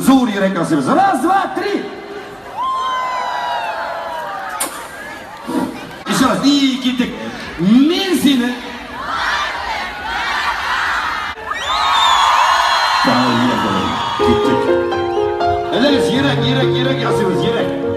Зур йөрәк ясыйбыз. Раз, два, три. Еще раз. И киттек. Мин сине. Поехали. Киттек. Әйдәгез, йөрәк, йөрәк, йөрәк ясыйбыз, йөрәк.